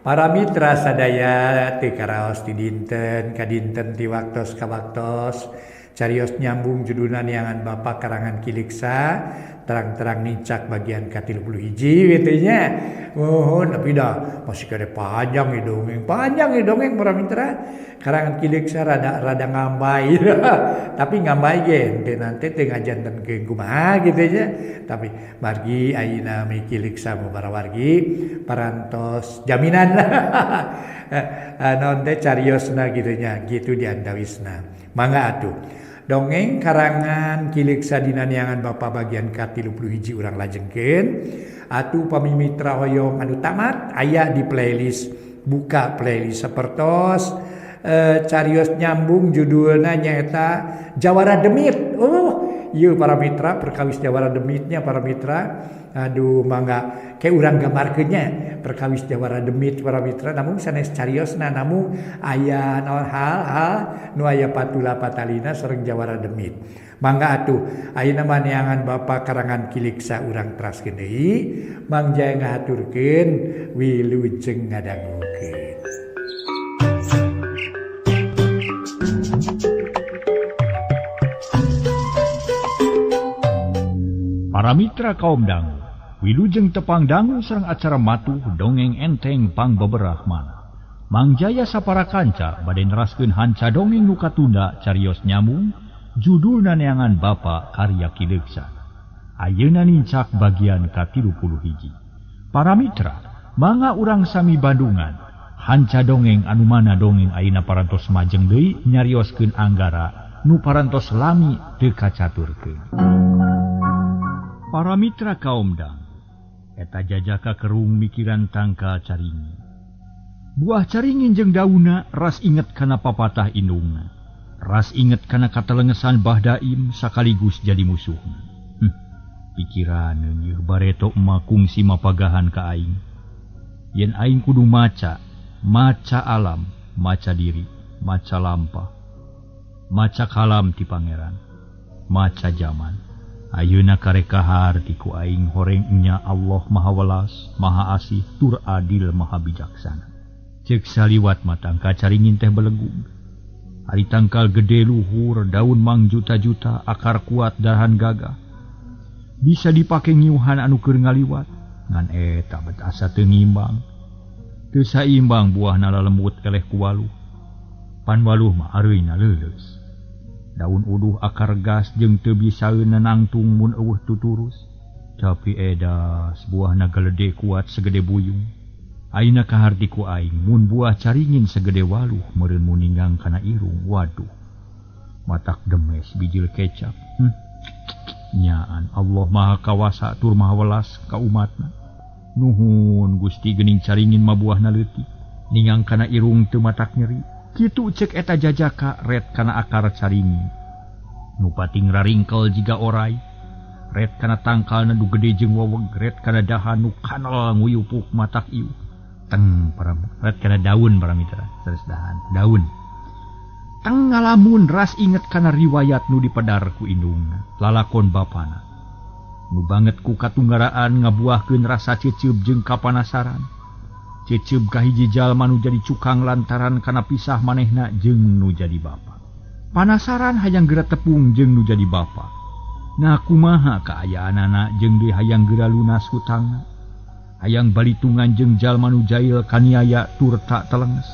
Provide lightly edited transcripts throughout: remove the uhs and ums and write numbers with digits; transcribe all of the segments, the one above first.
Para mitra sadaya teu karaos ti dinten ka dinten ti waktos ka waktos carios nyambung judulna Neangan Bapa karangan Ki Leuksa terang-terang nincak bagian ka-31 kitu nya. Muhun tapi dah masih kade panjang ieu dongeng, panjang ieu dongeng para mitra. Karangan Ki Leuksa rada rada ngambay tapi ngambay ge henteu nanti teu ngajantenkeun kumaha kitu nya. Tapi margi ayeuna mi Ki Leuksa mah para wargi parantos jaminan naon teh cariosna kitu nya, kitu diantawisna. Mangga atuh. Dongeng karangan Ki Leuksa dina Neangan Bapa bagian ka-31 urang lajengkeun. Atuh pami mitra hoyong anu tamat aya di playlist, buka playlist sapertos carios nyambung judulna nyaeta Jawara Demit. Ieu para mitra perkawis Jawara Demitnya para mitra. Aduh mangga ke urang gambarkeun nya perkawis Jawara Demit para mitra namun sanes cariosna namun aya naon hal-hal nu aya patula patalina sareng Jawara Demit. Mangga atuh ayeuna mah Neangan Bapa karangan Ki Leuksa urang teraskeun deui. Mang Jaya ngahaturkeun wilujeng ngadangukeun. Para mitra kaum dangu, wilujeng tepang dangu sareng acara matuh dongeng enteng pangbeberah mana. Mang Jaya sapara kanca bade neraskeun hanca dongeng nu katunda carios nyambung judulna Neangan Bapa karya Ki Leuksa. Ayeuna nincak bagian ka-31. Para mitra, mangga urang sami bandungan hanca dongeng anu mana dongeng ayeuna parantos majeng deui nyarioskeun anggara nu parantos lami teu kacaturkeun. Para mitra kaum dang, eta jajaka kerung mikiran tangkal caringin. Buah caringin jeung dauna ras inget kana papatah indungna. Ras inget kana katelengesan Bah Daim sakaligus jadi musuhna. Pikiran yeuh bareto emak kungsi mapagahan ka aing. Yen aing kudu maca, maca alam, maca diri, maca lampah, maca kalam ti pangeran, maca jaman. Ayeuna karek kaharti ku aing horeng nya Allah Maha Welas, Maha Asih, tur adil, Maha Bijaksana. Ceuk saliwat matangka caringin teh belegug. Ari tangkal gede luhur, daun mang juta-juta, akar kuat dahan gagah. Bisa dipake ngiuhan anu keur ngaliwat, ngan eta bet asa teu ngimbang. Teu saimbang buahna lalembut eleh ku waluh. Pan waluh mah areuina leuleus. Daun uduh akar gas jeung teu bisaeun nangtung mun eueuh tuturus. Tapi edas buahna galede kuat segede buyung. Ayeuna kaharti ku aing mun buah caringin segede waluh meureun muninggang kana irung. Waduh. Matak demes bijil kecap. Nyaan Allah Maha Kawasa tur Maha Welas ka umatna. Nuhun Gusti geuning caringin mah buahna leutik. Ninggang kana irung teu matak nyeri. Kitu cek eta jajaka ret kana akar caringin. Nu pating raringkel jiga orai. Ret kana tangkalna nu gede jeung weweg, ret kana dahan nu kanal nguyupuk matak ieu. Teng para ret kana daun para mitra, sanes dahan, daun. Teng ngalamun ras inget kana riwayat nu dipedar ku indungna, lalakon bapana. Nu banget ku katunggaraan ngabuahkeun rasa ceceup jeung kapanasaran. Ceceup ka hiji jalma nu jadi cukang lantaran kana pisah manehna jeung nu jadi bapa. Panasaran hayang geura tepung jeung nu jadi bapa. Nah kumaha kaayaanana jeung deui hayang geura lunas hutangna. Hayang balitungan jeung jalma nu jail kaniaya tur tak telenges.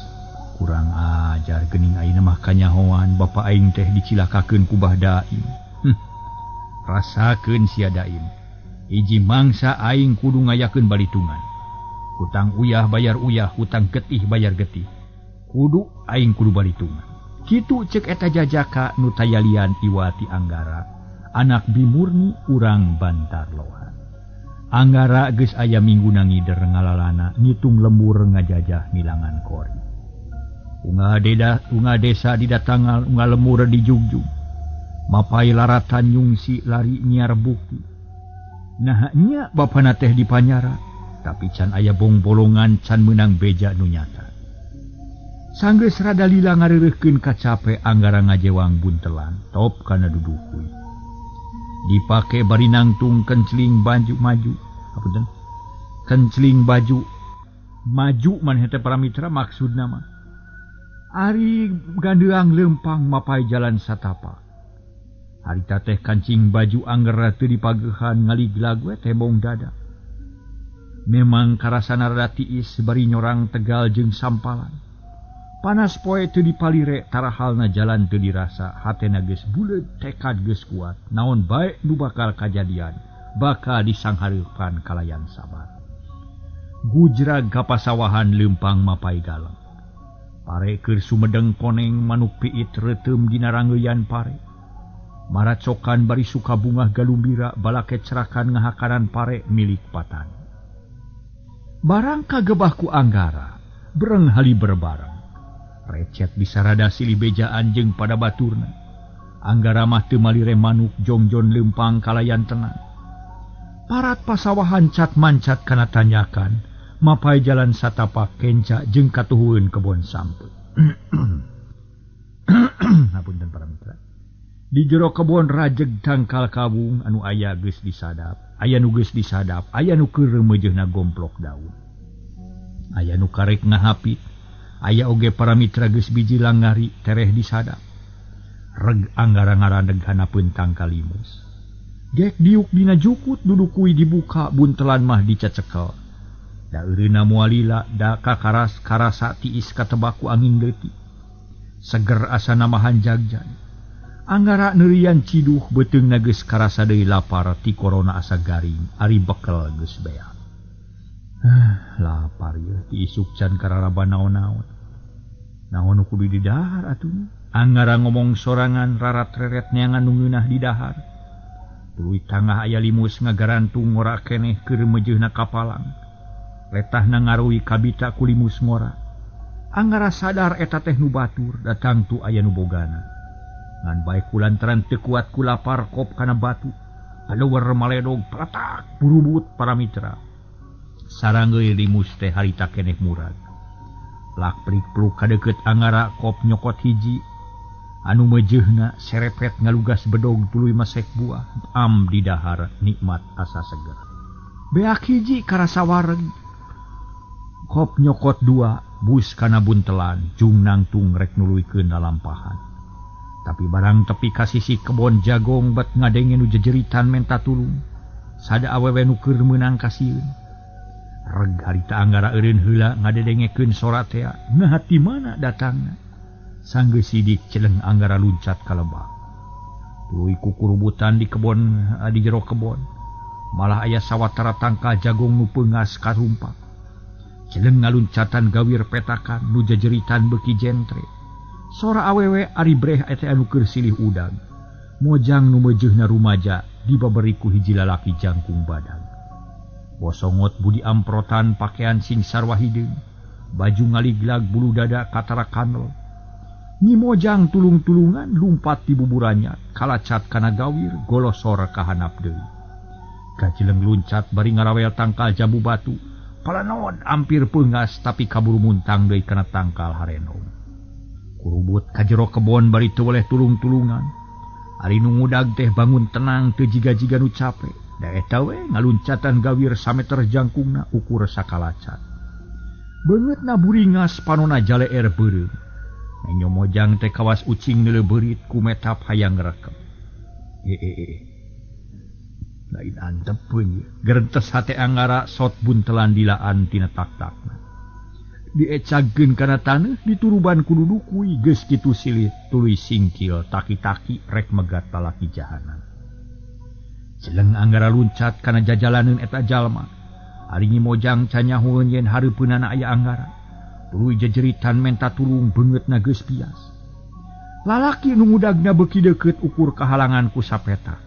Kurang ajar geuning ayeuna mah kanyahoan bapa aing teh dicilakakeun ku Bah Daim. Rasakeun sia Daim. Hiji mangsa aing kudu ngayakeun balitungan. Hutang uyah bayar uyah, hutang getih bayar getih. Kudu aing kudu balitungan. Kitu cek eta jajaka nu tayalian iwati Anggara, anak bimurni urang Bantarloha. Anggara geus aya minggu nangider ngalalana ngitung lembur ngajajah ngilangan kori. Unga desa didatangan, unga lemur dijugjug. Mapai laratan nyungsi lari nyiar bukti. Nah nya bapana teh dipanyara. Tapi can aya bongbolongan can meunang beja nu nyata. Sanggeus rada lila ngareureuhkeun kacape Anggara ngajewang buntelan top kana dudukuy. Dipake bari nangtung kencling baju maju. Apunten. Kencling baju Maju maneh teh para mitra maksudna mah. Ari gandeang lempang mapai jalan satapak. Harita teh kancing baju Anggara teu dipagehan ngaliglag we tembong dada. Memang karasana rada tiis bari nyorang tegal jeung sampalan. Panas poe teu dipalire tarahalna jalan teu dirasa, hatena geus buleud tekad geus kuat. Naon bae nu bakal kajadian, bakal disanghareupan kalayan sabar. Gujrag ka pasawahan lempang mapai galang. Pare keur sumedeng koneng manuk piit reuteum dina ranggeuyan pare. Maracokan bari suka bungah galumbira balake cerakan ngahakaran pare milik patan. Barang kagebah ku Anggara, bereng hali berbareng. Recet disarada silih bejaan jeung pada baturna. Anggara mah teu malire manuk jongjon lempang kalayan tenang. Parat pasawahan cat mancat kana tanyakan, mapai jalan satapak kenca jeung katuhueun kebon sampeu. Hapunten para mitra. Di jero kebon rajeg tangkal kawung anu aya geus disadap, aya nu geus disadap, aya nu keur reumeujeuhna gomplok daun. Aya nu karek ngahapit, aya oge para mitra geus biji langari tereh disadap. Reg Anggara ngaradeg hanapeun tangkal limus. Gek diuk dina jukut dudukui dibuka buntelan mah dicacekel. Da eureuna moal lila da kakaras karasa tiis katebaku angin leutik. Seger asana mahan jagjan. Anggara neurian ciduh beuteungna geus karasa deui lapar ti korona asa garing ari bekel geus beak. Lapar yeuh ti isuk can kararaba naon-naon. Naon nu kudu didahar atuh? Anggara ngomong sorangan rarat-reret neangan nu ngeunah didahar. Tuluy tangah aya limus ngagarantung ngora keneh keur meujeuhna kapalang. Letahna ngaruwi kabita ku limus ngora. Anggara sadar eta teh nu batur datang tu aya nu bogana. Ngan bae kulantaran teu kuat ku lapar kop kana batu. Paleuwer maledog peletak burubut para mitra. Saranggeui limus teh harita keneh murag. Lak prik pluk kadeukeut Anggara kop nyokot hiji. Anu meujeuhna serepet ngalugas bedog tuluy masek buah am didahar nikmat asa seger. Beak hiji karasa wareg. Kop nyokot dua bus kana buntelan jung nangtung rek nuluykeun lalampahan. Tapi barang tepi ka sisi kebon jagong bet ngadenge nu jejeritan menta tulung. Sada awewe nu keur meunang kasieun. Reg harita Anggara eureun heula ngadedengekeun sora tea. Nah ti mana datangna? Sanggeus sidik celeng Anggara luncat ka lebak. Tuluy kukurubutan di kebon di jero kebon. Malah aya sawatara tangkal jagong nu peungas karumpak. Celeng ngaluncatan gawir petakan nu jejeritan beuki jentre. Sora awewe ari breh eta anu keur silih udang. Mojang nu meujeuhna rumaja dibaberi ku hiji lalaki jangkung badag. Bosongot budi amprotan pakaian sing sarwa hideung, baju ngaliglag bulu dada katara kanel. Nyi Mojang tulung-tulungan lumpat di buburannya, kalacat kana gawir golosor ka handap deui. Gajleng luncat bari ngarawel tangkal jambu batu, palanon ampir peungas tapi kaburu muntang deui kana tangkal harenong. Kurubut ka jero kebon bari teu weleh tulung-tulungan. Ari nu ngudag teh bangun tenang teu jiga-jiga nu cape. Da eta we ngaluncatan gawir sameter jangkungna ukur sakalacat. Beungeutna buringas panona jaleer beureum. Nenyo Mojang teh kawas ucing neuleuh beurit ku metap hayang ngrekem. Lain antepeun ieu. Gerentes hate Anggara sot buntelan dilaan tina tak-takna. Diecagkeun kana taneuh dituruban ku dudukui geus kitu silih tuluy singkil taki-taki rek megat lalaki jahanam. Celeng Anggara luncat kana jajalaneun eta jalma. Ari Nyi Mojang canyahoeun yen hareupeunana aya Anggara. Tuluy jejeritan menta tulung beungeutna geus pias. Lalaki nu ngudagna beuki deukeut ukur kahalangan ku sapetak.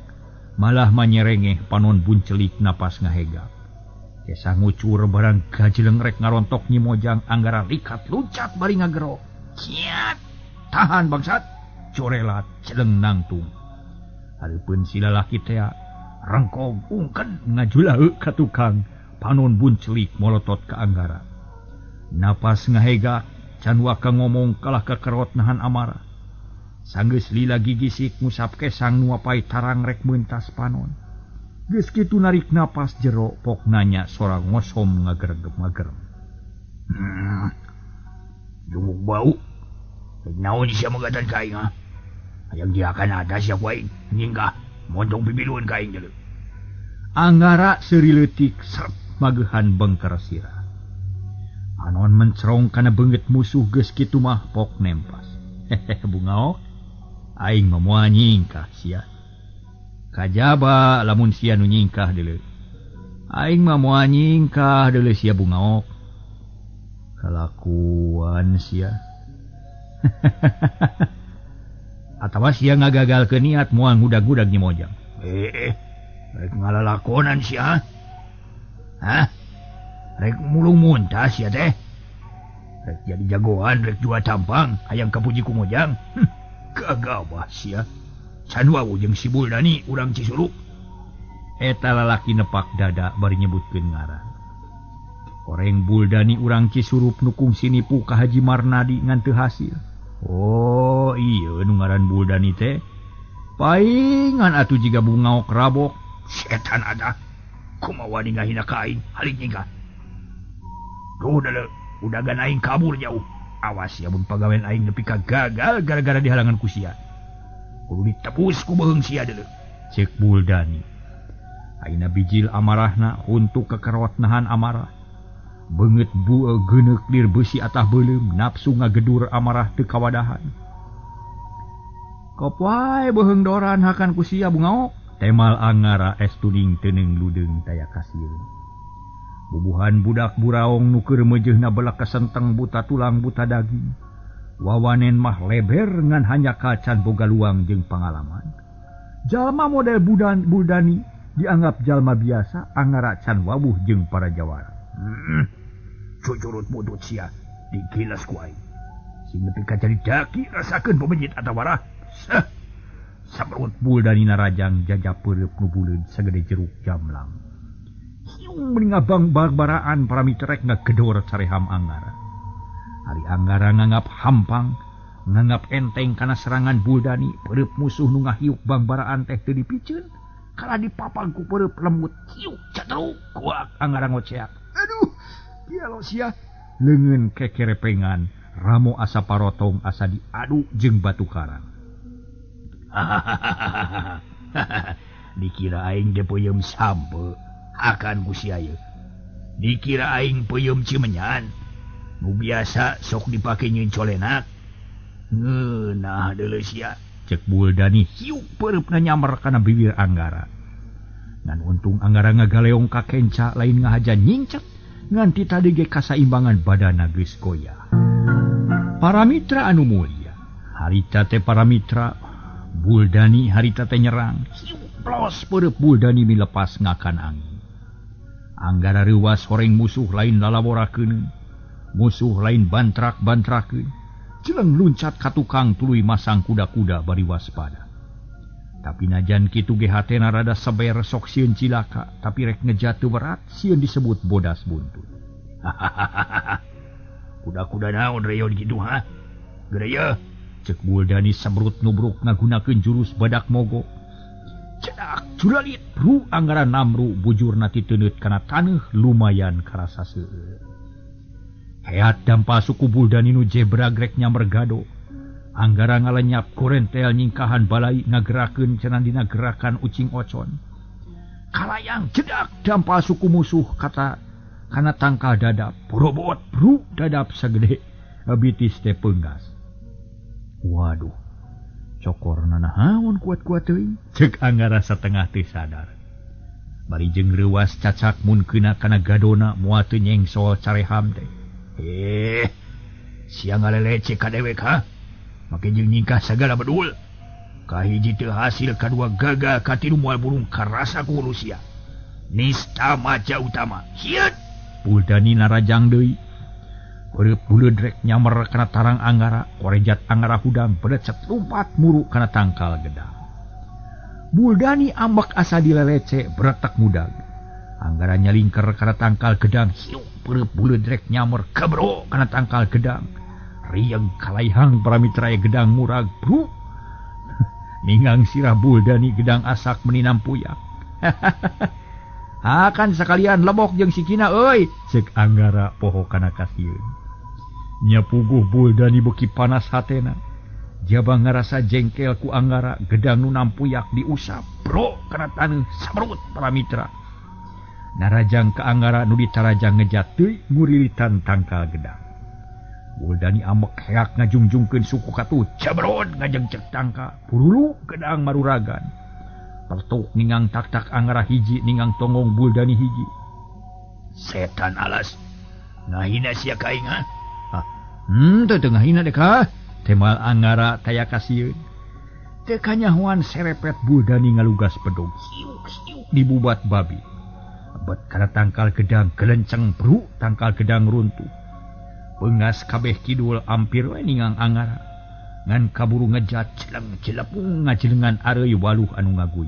Malah manyerengeh panon buncelik napas ngahegap. Kesah ngucur barang gajleng rek ngarontok Nyi Mojang Anggara likat luncat bari ngagero. Ciat! Tahan bangsat! Corelat celeng nangtung. Hareupeun si lalaki tea rengkong ungken ngajulaeuk ka tukang panon buncelik molotot ka Anggara. Napas ngahegak can waka ngomong kalah kakerot nahan amarah. Sanggeus lila gigisik ngusap kesang nu apai tarang rek meuntas panon. Geus kitu narik napas jero pok nanya sora ngosom ngagergem-ngagerem. Jumuk bau. Naon sia megatan ka aing ha? Hayang diakan ada sia ku aing. Nyingkah montong pibiluan ka aing deuleu. Anggara seuri leutik seret magehan bengker sirah. Anon mencerong kana beungeut musuh geus kitu mah pok nempas. Hehe bungaok. Aing mah moal nyingkah sia. Kajaba lamun sia nu nyingkah deuleu. Aing mah moal nyingkah deuleu sia bungaok. Kalakuan sia. Atawa sia ngagagalkeun niat moal ngudag-gudag Nyi Mojang. Rek ngalalakonan sia. Hah? Rek mulung muntah sia teh. Rek jadi jagoan, rek jua tampang, hayang kapuji ku Mojang. Gagabah sia. Can wau jeung si Buldani urang Cisuruk. Eta lalaki nepak dada bari nyebutkeun ngaran. Koreng Buldani urang Cisurup nu kungsi nipu ka Haji Marnadi ngan teu hasil. Oh iya nu ngaran Buldani teh. Paingan atuh jiga bungaok rabok. Setan ada. Kumaha wani ngahina ka aing, halik nyingkah. Duh deuleu, udagan aing kabur jauh. Awas ya mun pagawean aing nepi ka gagal gara-gara dihalangan ku sia. Kudu ditebus ku beuheung sia deuleu. Cek Buldani. Aina bijil amarahna untuk kekerot nahan amarah. Beungeut geuneuk lir beusi atah beuleum nafsu ngagedur amarah teu kawadahan. Kop wae beuheung doran hakan ku sia bungaok. Temal Angara es tuning teuneung ludeung taya kasieun. Bubuhan budak buraong nu keur meujeuhna belak kasenteng buta tulang buta daging. Wawanen mah leber ngan hanya kacan boga luang jeung pangalaman. Jalma model Buldani dianggap jalma biasa, Angara can wawuh jeung para jawara. Cucurut mudut sia digilas ku aing. Sing nepi ka jadi daki rasakeun pamejit atawa seh. Sabrut Buldani narajang jajap peureub nu buleud sagede jeruk jamlang. Hiung meni ngabang barbaraan para mitra rek ngagedor careham Angara. Ari Angara nganggap hampang, nganggap enteng kana serangan Buldani, peureub musuh nu ngahiuk bangbaraan teh teu dipiceun. Kala dipapang ku peureub lembut, hiuk catruk kuak Angara ngoceak. Aduh, kieu sia. Leungeun kekerepengan, ramo asa parotong asa diadu jeung batu karang. Dikira aing teh peuyeum sampe akan ku sia ieu. Dikira aing peuyeum Cimenyan. Nu biasa sok dipake nyieun colenak. Ngeunah deuleu sia. Cek Buldani hiuk peureupna nyamber kana bibir Anggara. Ngan untung Anggara ngagaleong ka kenca lain ngahaja nyincet nganti tadi ge kasaimbangan badana geus goyah. Para mitra anu mulia, harita teh para mitra Buldani harita teh nyerang. Hiuk plos peureub Buldani milepas ngakan angin. Anggara reuwas horeng musuh lain lalaborakeun, musuh lain bantrak-bantrakeun. Jeleng luncat ka tukang tuluy masang kuda-kuda bari waspada. Tapi najan kitu ge hatena rada seber sok sieun cilaka, tapi rek ngejat teu berat sieun disebut bodas buntut. Kuda-kuda naon reyon kitu ha? Gede ye. Cek Buldani sabrut nubruk ngagunakeun jurus badak mogo. Cedak curalit ru Anggara namru bujurna titeundeut kana taneuh lumayan karasa seueur. Heat dampa suku Buldani nu jebrag rek nyamber gado. Anggara ngalenyap korentel nyingkahan balai ngagerakeun cenah dina gerakan ucing ocon. Kalayang jedak dampa suku musuh kata kana tangkal dadap borobot bru dadap sagede bitis teh peunggas. Waduh, cokor nanahaon kuat-kuat teuing. Cek Anggara satengah teu sadar. Bari jeung reuwas cacak mun keuna kana gadona moal teu nyengsol careham teh. Sia ngalelece ka dewek ha? Make jeung nyingkah sagala bedul. Kahiji teu hasil, kadua gagal, katilu moal burung karasa ku Rusia. Nista maja utama. Hieut! Buldani narajang deui. Peureub buleud rek nyamer kana tarang Anggara, korejat Anggara hudang belecet lumpat muru kana tangkal gedang. Buldani ambek asa dilelece beretek mudag. Anggara nyalingker kana tangkal gedang, hiuk peureub buleud rek nyamer kebro kana tangkal gedang. Rieng kalaihang para mitra gedang murag bru. Ninggang sirah Buldani gedang asak meninam puyak. Akan sakalian lebok jeung sikina euy, ceuk Anggara poho kana kasieun. Nya puguh Buldani beuki panas hatena. Jaba ngarasa jengkel ku Anggara, gedang nu nampuyak diusap bro kana taneuh sabrut para mitra. Narajang ka Anggara nu ditarajang ngejat deui ngurilitan tangkal gedang. Buldani ambek heak ngajungjungkeun suku katuh jabrod ngajengcek tangka purulu gedang maruragan. Pertuk ningang tak-tak Anggara hiji ningang tonggong Buldani hiji. Setan alas ngahina sia ka aing ha? Teu teu ngahina dek ha? Temal Anggara taya kasieun. Teu kanyahoan serepet Buldani ngalugas bedog siuk-siuk dibubat babi. Bet kana tangkal gedang gelenceng bru tangkal gedang runtuh. Bengas kabeh kidul ampir we ningang Anggara. Ngan kaburu ngejat celeng celepung ngajelengan areuy waluh anu ngaguy.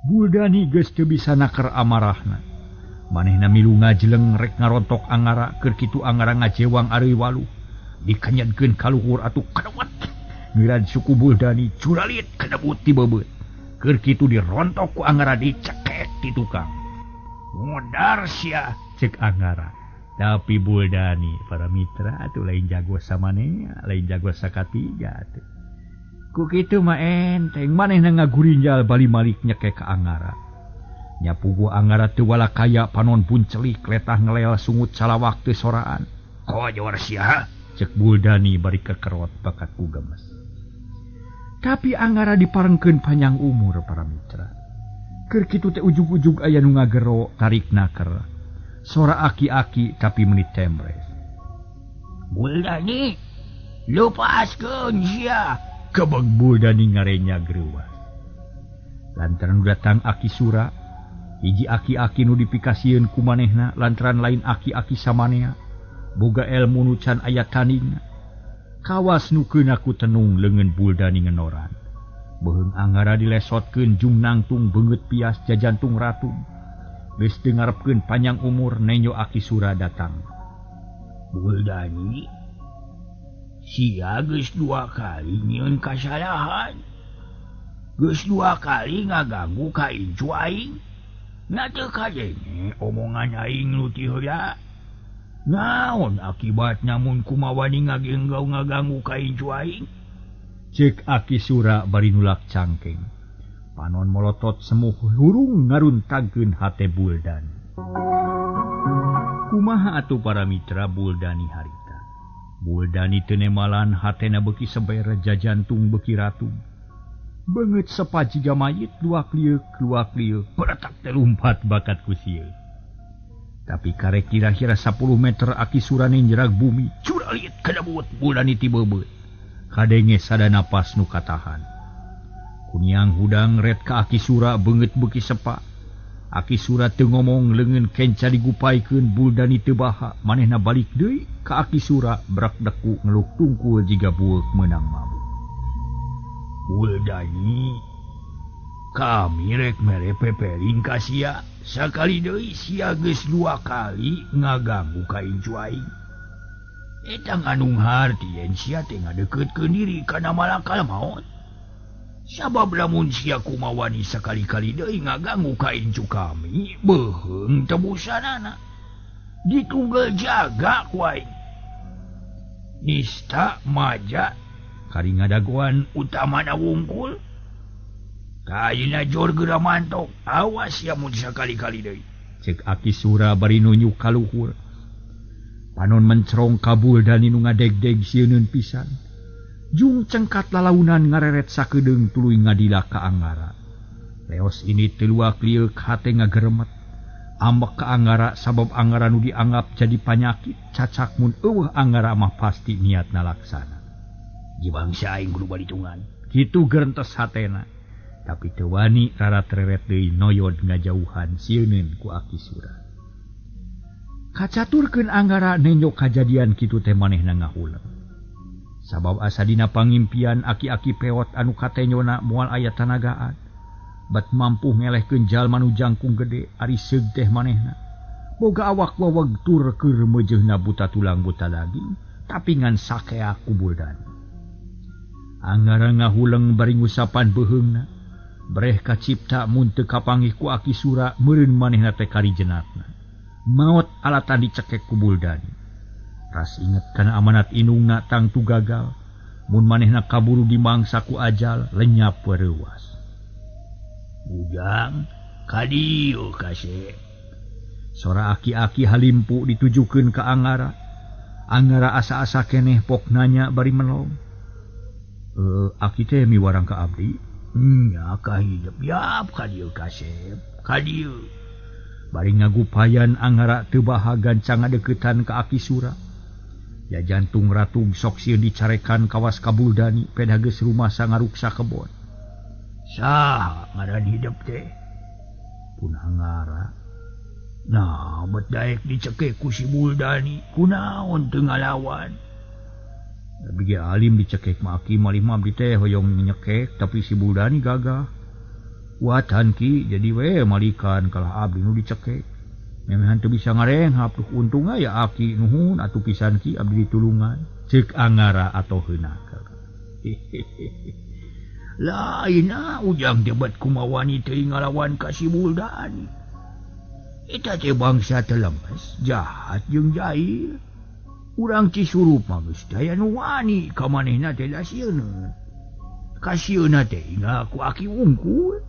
Buldani geus teu bisa naker amarahna. Manehna milu ngajeleng rek ngarontok Anggara, keur kitu Anggara ngajewang areuy waluh. Dikenyedkeun ka luhur atuh kadewet. Ngeuran suku Buldani curalit kadebut ti beubeut. Keur kitu dirontok ku Anggara dicekek ti tukang. Modar sia, ceuk Anggara. Tapi Buldani para mitra atuh lain jago samanea, lain jago sakatiga atuh. Ku kitu mah enteng manehna ngagurinjal bali malik nyekek ka Anggara. Nya puguh Anggara teu walakaya panon puncelik letah ngelel sungut salawak teu soraan. Kojor sia, ceuk Buldani bari kekerot bakat ku gemes. Tapi Anggara diparengkeun panjang umur para mitra. Keur kitu teh ujug-ujug aya nu ngagero tarik naker. Sora aki-aki tapi menit temres. Buldani, lepaskeun sia. Kebeg Buldani ngarenya greuwas. Lantaran datang Aki Sura, hiji aki-aki nu dipikasieun ku manehna lantaran lain aki-aki samanea, boga elmu nu can aya tandingna. Kawas nu keuna ku tenung leungeun Buldani ngenoran. Beuheung Anggara dilesotkeun jung nangtung beungeut pias jajantung ratung. Geus teu ngarepkeun panjang umur nenjo Aki Sura datang. Buldani, sia geus dua kali nyieun kasalahan. Geus dua kali ngaganggu ka incu aing. Na teu kadenge omongan aing nu ti heula. Naon akibatna mun kumawani ngagenggau ngaganggu ka incu aing? Ceuk Aki Sura bari nulak cangkeng. Panon molotot semuh hurung ngaruntagkeun hate Buldani. Kumaha atuh para mitra Buldani harita. Buldani teu nemalan hatena beuki seber jajantung beuki ratung. Beungeut sepa jiga mayit luak lieuk beretak teh lumpat bakat ku sieun. Tapi karek kira-kira 10 meter Aki Surane njerag bumi curalit kadebut Buldani ti beubeut. Kadenge sada napas nu katahan. Kuniang hudang ret ka Aki Sura beungeut beuki sepa. Aki Sura teu ngomong leungeun kenca digupaikeun Buldani teu baha manehna balik deui ka Aki Sura brak deku ngeluk tungkul jiga bueuk meunang mabuk. Buldani, kami rek mere pepeling ka sia. Sakali deui sia geus dua kali ngaganggu ka incu aing. Eta ngandung harti yen sia teh ngadeukeutkeun diri kana malakal maot. Sabab lamun sia kumawani sakali-kali deui ngaganggu ka incu kami, beuheung tebusanana. Ditunggal jaga ku aing. Nista maja kari ngadagoan utamana wungkul. Kaina jor geura mantok, awas sia mun sakali-kali deui. Ceuk Aki Sura bari nunjuk ka luhur. Panon mencerong ka Buldani nu ngadegdeg sieuneun pisan. Jung cengkat lalaunan ngareret sakedeung tuluy ngadila ka Anggara. Leos ini teu luak lieuk hate ngageremet. Ambek ka Anggara sabab Anggara nu dianggap jadi panyakit cacak mun eueuh Anggara mah pasti niatna laksana. Di bangsa aing kudu balitungan. Kitu gerentes hatena. Tapi teu wani rarat-reret deui noyod ngajauhan sieuneun ku Aki Sura. Kacaturkeun Anggara nenjo kajadian kitu teh manehna ngahuleng. Sabab asa dina pangimpian aki-aki peot anu katenyona moal aya tanagaan. Bat mampu ngelehkeun jalma nu jangkung gede ari seug teh manehna. Boga awak waweg tur keur meujeuhna buta tulang buta daging, tapi ngan sakea ku Buldani. Anggara ngahuleng bari ngusapan beuheungna. Breh kacipta mun teu kapanggih ku Aki Sura meureun manehna teh karijenatna. Maot alatan dicekek ku Buldani. Ras inget kana amanat indungna tangtu gagal. Mun manehna kaburu dimangsa ku ajal lenyap wereuwas. Ujang kadieu kasep. Sora aki-aki halimpu ditujukeun ka Angara. Angara asa-asa keneh pok nanya bari melong. Aki teh miwarang ka abdi. Nya kahidep yap kadieu kasep. Kadieu. Bari ngagupayan Angara teu bahagan cangadeukeutan ka Aki Sura. Ya jantung ratug sok sieun dicarekan kawas ka Buldani pedah geus rumasa ngaruksa kebon. Saha ngaran hidep teh? Pun Angara. Nah, bet daek dicekek ku si Buldani, kunaon teu ngalawan? Abi ge alim dicekek mah aki malih mah abdi teh hoyong nyekek tapi si Buldani gagah. Watan ki jadi we malikan kalah abdi nu dicekek. Memehan teu bisa ngarenghap duh untung aya aki nuhun atuh pisan ki abdi ditulungan. Ceuk Angara atau heunakeul. Lain ah ujang debat kumawani teh ngalawan ka si Buldani. Eta teh bangsa telemes, jahat jeung jahil. Urang Cisurup mah geus daya nu wani ka manehna teh da sieun. Kasieunna teh inga ku aki wungkul.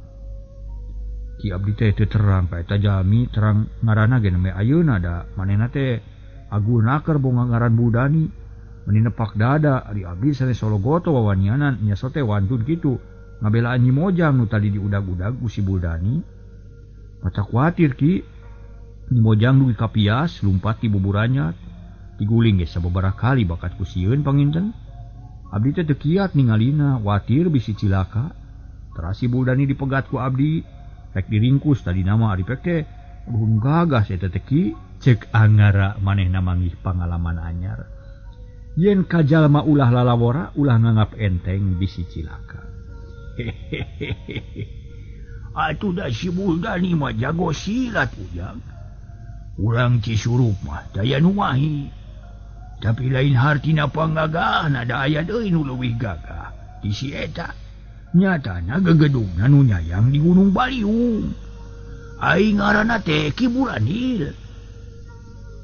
Ki abdi teh teu terang ka eta jalmi terang ngaranna ge nembe ayeuna da manehna teh aguhna keur bonga ngaran Buldani. Meni nepak dada ari abdi sanes sologoto wawanianan nya sote wantun kitu ngabelaan Nyi Mojang nu tadi diudag-udag ku si Buldani. Maca kuatir ki Nyi Mojang dugi ka pias lumpat ti buburannya diguling ge sababaraha kali bakat ku sieun panginten. Abdi teh teu kiat ningalina watir bisi cilaka. Teras si Buldani dipegat ku abdi rek diringkus tadi nama ari pek teh aduh gagah eta teh ki. Ceuk Angara manehna manggih pangalaman anyar. Yen ka jalma ulah lalawora ulah nganggap enteng bisi cilaka. Hehehe. Atuh da si Buldani mah jago silat ujang. Urang Cisurup mah daya nu mahi. Tapi lain hartina panggagahna da aya deui nu leuwih gagah di si eta. Nyatana gegedungna nu nyayang di Gunung Baliung. Aing ngaranna teh Ki Buranil.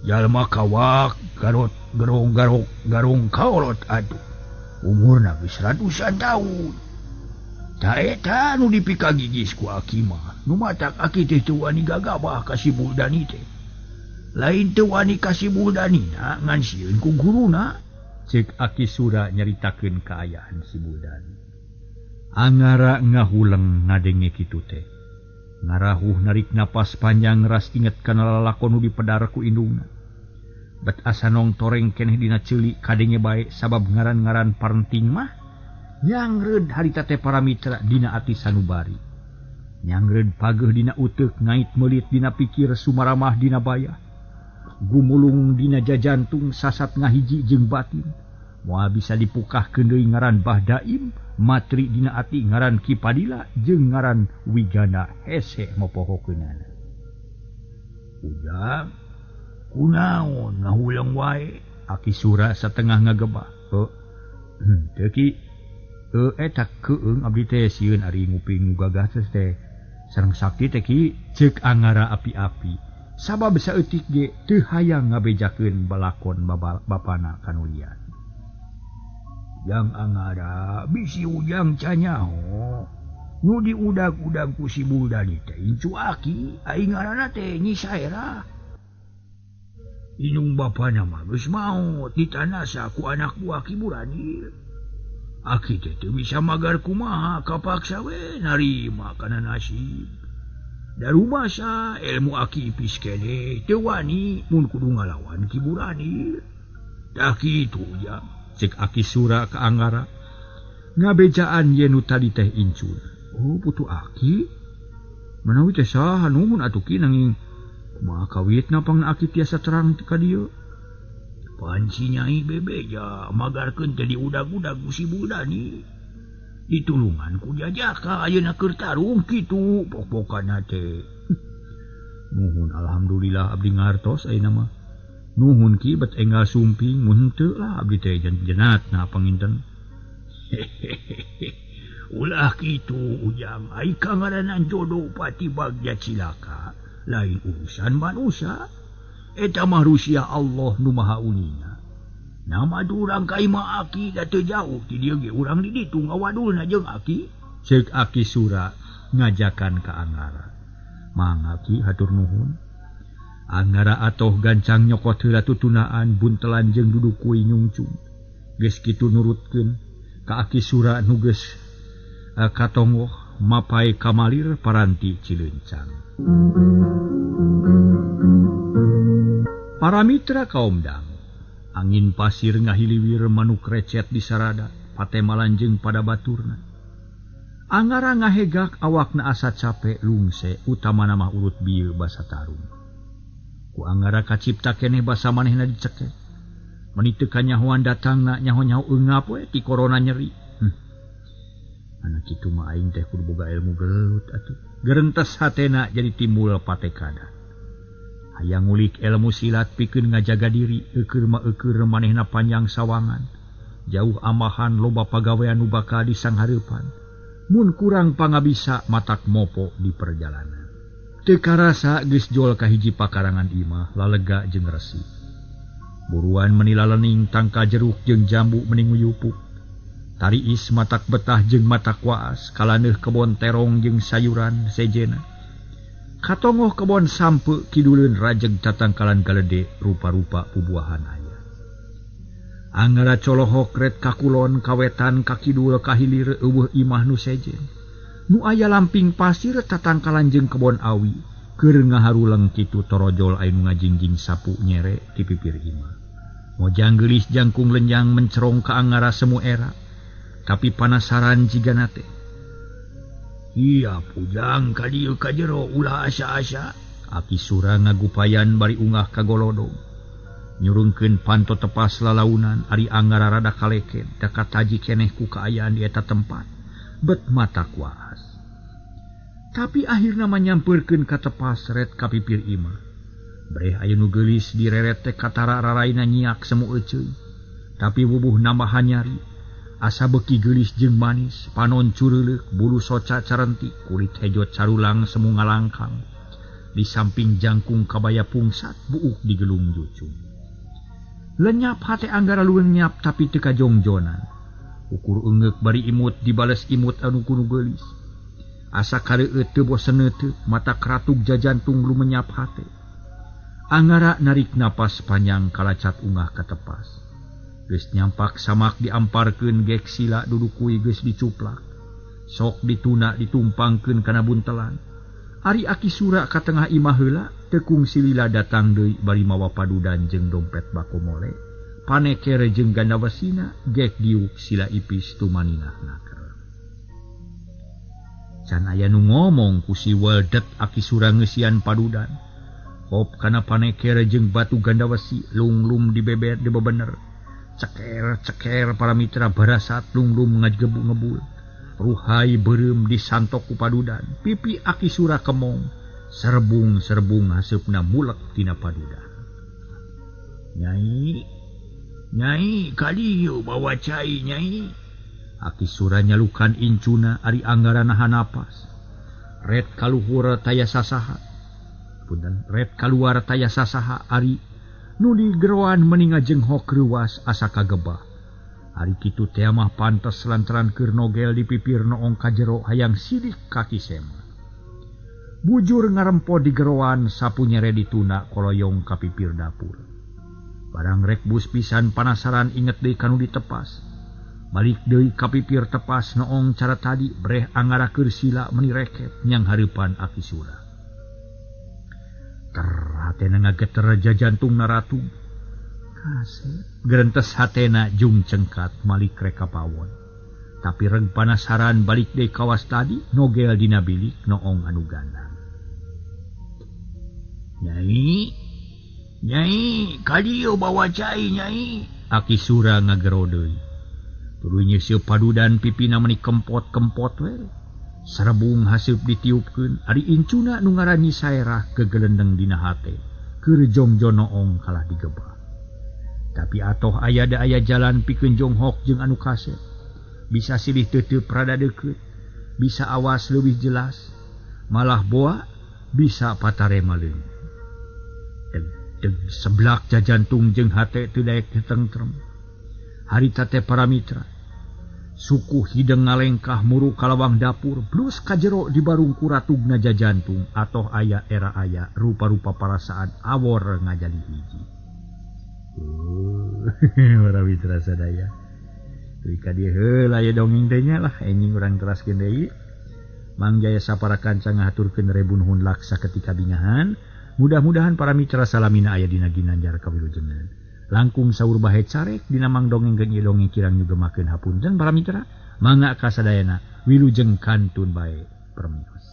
Jalma kawak garot gerong garok garong kaolot atuh. Umurna geus ratusan taun. Ta eta nu dipikagigis ku aki mah. Nu matak aki teh teu wani gagabah ka si Buldani teh. Lain teu wani ka si Buldanina ngan sieun ku guruna. Ceuk Aki Sura nyaritakeun kaayaan si Buldani. Angara ngahuleng ngadenge kitu teh. Ngarahuh narik napas panjang ras inget kana lalakon nu dipedar ku indungna. Bet asa nongtoreng keneh dina ceuli kadenge bae sabab ngaran-ngaran parenting mah nyangreud harita teh para mitra dina ati sanubari. Nyangreud pageuh dina uteuk ngait meulit dina pikir sumaramah dina bayah. Gumulung dina jajantung sasat ngahiji jeung batin. Moal bisa dipukahkeun deui ngaran Bah Daim, matri dina ati ngaran Ki Padila jeung ngaran Wigana hese mopohokeunana. Ujang, kunaon ngahuleng wae? Aki Sura satengah ngagebah. Heuh, teu ki. Eta keung abdi teh sieun ari nguping nu gagah teh sareng sakti teh ki. Ceuk Angara api-api. Sabab saeutik ge teu hayang ngabejakeun balakon bapana kanulian. Jang Angara bisi ujang canyaho nu diudag-udag ku si Buldani teh incu aki aing ngaranna teh Nyi Saerah. Indung bapana mah geus maot ditanasa ku anak buah Ki Buranil. Aki teh teu bisa magar kumaha kapaksa we narima kana nasib. Darumasa ilmu aki ipis keneh teu wani mun kudu ngalawan Ki Buranil. Tah kitu ujang. Cek Aki Sura ka Angara ngabejaan yen nu tadi teh incun. Oh putu aki manawi teh saha nuhun atuh ki nanging kumaha kawitna pangna aki tiasa terang ka dieu. Pan si Nyai bebeja magarkeun teh diudag-udag ku si Buldani. Ditulungan ku jajaka ayeuna keur tarung kitu pok-pokanna teh. Nuhun alhamdulillah abdi ngartos ayeuna mah. Nuhun ki bet enggal sumping mun henteu lah abdi teh jenatna panginten. Ulah kitu Ujang, ai kangaranan jodoh pati bagja cilaka, lain urusan manusia. Eta mah rusia Allah nu Maha Uninga. Nama urang ka imah aki da teu jauh ti dieu ge urang di ditu ngawadulna jeung aki. Ceuk Aki Sura ngajakan ka Angara. Mang Aki hatur nuhun. Angara atoh gancang nyokot heula tutunaan buntelan jeung duduk kuy nyungcung. Geus kitu nurutkeun ka Aki Sura nu geus katongoh mapai kamalir paranti Cilencang. Para mitra kaum dang, angin pasir ngahiliwir manuk recet di sarada, patemalan jeung pada baturna. Angara ngahegak awakna asa capek lungse, utamana mah urut bieu basa tarung. Ku Angara kacipta keneh basa manehna dicekek. Meni teu kanyahoan datangna nyaho-nyaho eungap we ti korona nyeri. Anak kitu mah aing teh kudu boga ilmu gelut atuh. Gerentes hatena jadi timbul patekada. Hayang ngulik ilmu silat pikeun ngajaga diri, eukeur mah eukeur manehna panjang sawangan. Jauh amahan loba pagawean nu bakal disanghareupan. Mun kurang pangabisa matak mopo di perjalanan. Teu karasa geus jol ka hiji pakarangan imah lalega jeung resik. Buruan meni lalening tangka jeruk jeung jambu meni nguyupuk. Tariis matak betah jeung matak waas, kalaneuh kebon terong jeung sayuran sejena. Katongoh kebon sampe kiduleun rajeg tatangkalan galede rupa-rupa bubuahan aya. Angara colohok ret kakulon kawetan kakidul kahilir eueuh imah nu sejen. Nu aya lamping pasir tatangkalan jeung kebon awi, keur ngaharuleng kitu torojol anu ngajingjing sapu nyere di pipir imah. Mojang geulis jangkung lenjang mencerong ka Angara semu era, tapi panasaran jigana teh. Iya Ujang ka dieu ka jero ulah asa-asa. Aki Sura ngagupayan bari ungah ka golodong. Nyurungkeun panto tepas lalaunan ari Angara rada kaleket da kataji keneh ku kaayaan di eta tempat. Bet mata kuas. Tapi akhirna mah nyampeurkeun ka tepas ret ka pipir imah. Breh aya nu geulis direret teh katara raraina nyiak semu euceuy. Tapi wubuh nambahan nyari. Asa beki geulis jeung manis, panon cureuleuk, bulu soca carentik, kulit hejo carulang semu ngalangkang. Di samping jangkung kabaya pungsat, buuk digelung jucung. Lenyap hate Anggara lenyap tapi teu kajongjonan. Ukur eungeuk bari imut dibales imut anu kudu geulis. Asa kareueut teu bosen teu, mata kratug jajantung lumenyap hate. Angara narik napas panjang kalacat ungah ka tepas. Geus nyampak samak diamparkeun gek sila duduk kuy geus dicuplak. Sok dituna ditumpangkeun kana buntelan. Ari Aki Sura ka tengah imah heula teu kungsi lila datang deui bari mawa padudan jeung dompet bako mole. Panekere jeung gandawesina gek diuk sila ipis tumaninah naker. Can aya nu ngomong ku si Weldet Aki Sura ngeusian padudan. Hop kana panekere jeung batu gandawesi lunglum di beber di bebener. Ceker-ceker para mitra barasat lunglum ngagebu ngebul. Ruhai beureum disantok ku padudan. Pipi Aki Sura kemong. Serbung-serbung haseupna mulek tina padudan. Nyai, Nyai kadieu bawa cai Nyai. Aki Sura nyalukan incuna ari Anggara nahan napas. Ret kaluhur taya sasaha. Punten, ret kaluar taya sasaha ari nu di geroan meni ngajenghok reuwas asa kagebah. Ari kitu teh mah pantes lantaran keur nogel di pipir noong ka jero hayang sidik kaki sema. Bujur ngarempo di geroan sapu nyere dituna koloyong ka pipir dapur. Barang rek bus pisan panasaran inget deui kanu ditepas. Balik deui ka pipir tepas noong cara tadi breh Angara keur sila meni reket nyang hareupan Aki Sura. Ter hatena ngageter jajantung naratu. Kasep gerentes hatena jung cengkat malik reka pawon. Tapi reng panasaran balik deui kawas tadi nogel dina bilik noong anu gandang. Nyai, Nyai kadieu bawa cai Nyai. Aki Sura ngagero deui. Tuluy nyeuseup padudan pipina meni kempot-kempot we. Serebung haseup ditiupkeun ari incuna nu ngaran Nyi Saerah gegelendeng dina hate keur jongjon noong kalah digebah. Tapi atoh aya da aya jalan pikeun jonghok jeung anu kasep. Bisa silih tetep rada deukeut, bisa awas leuwih jelas, malah boa bisa patarema leungit. Deg seblak jajantung jeung hate teu daek tentrem. Harita teh para mitra. Suku hideng ngalengkah muru kalawang dapur, blus kajero di barung kuratugna jajantung atoh aya era aya rupa-rupa parasaan awor ngajadi hiji. Para mitra sadaya. Tuluy ka dieu heula aya dongeng teh nya lah enjing urang teraskeun deui. Mang Jaya sapara kanca ngahaturkeun rebu nuhun laksa ketika bingahan. Mudah-mudahan para mitra salamina aya dina ginanjar kawilujengan. Langkung saur bahe carek dina mang dongeng geun ieu dongeng kirang nyugemakeun hapunten para mitra. Mangga kasadayana wilujeng kantun bae permios.